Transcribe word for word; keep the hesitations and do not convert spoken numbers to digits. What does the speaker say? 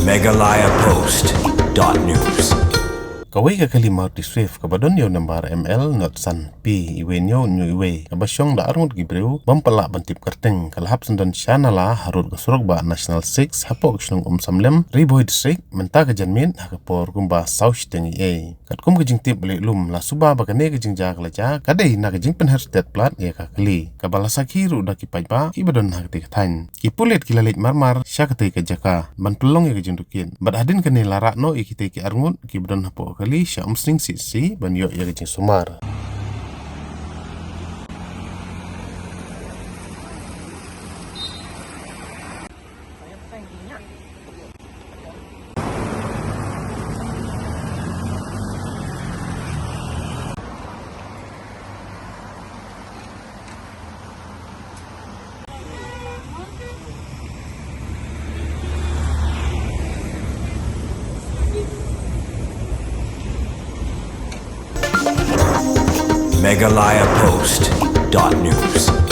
Meghalaya Post dot news. Kawei ka kali Maruti Swift kaba don ïa u nambar M L not san P iwei hynñiew hynñiew iwei kaba shong da arngut ki briew bym pat lah ban tip kyrteng ka la hap syndon sha nala harud ka surok ba National six hapoh ka shnong Umsamlem, Ri Bhoi District, mynta ka janmiet ha ka por kumba saw shiteng eiei. Katkum ka jingtip ba leh lum la suba ba kane ka jingjia ka la jia ka dei na ka jingpynher stet palat ïa ka kali kaba la sakhi ruh da ki paidbah kiba don ha katei ka thaiñ. Ki pulit ki la leit marmar sha katei ka jaka ban pynlong ïa ka jingtohkit bad hadien kane la rah noh ïa kitei ki arngut kiba don hapoh ka kali sha Umsning C H C ban ïoh ïa ka jingsumar. Meghalaya Post dot news.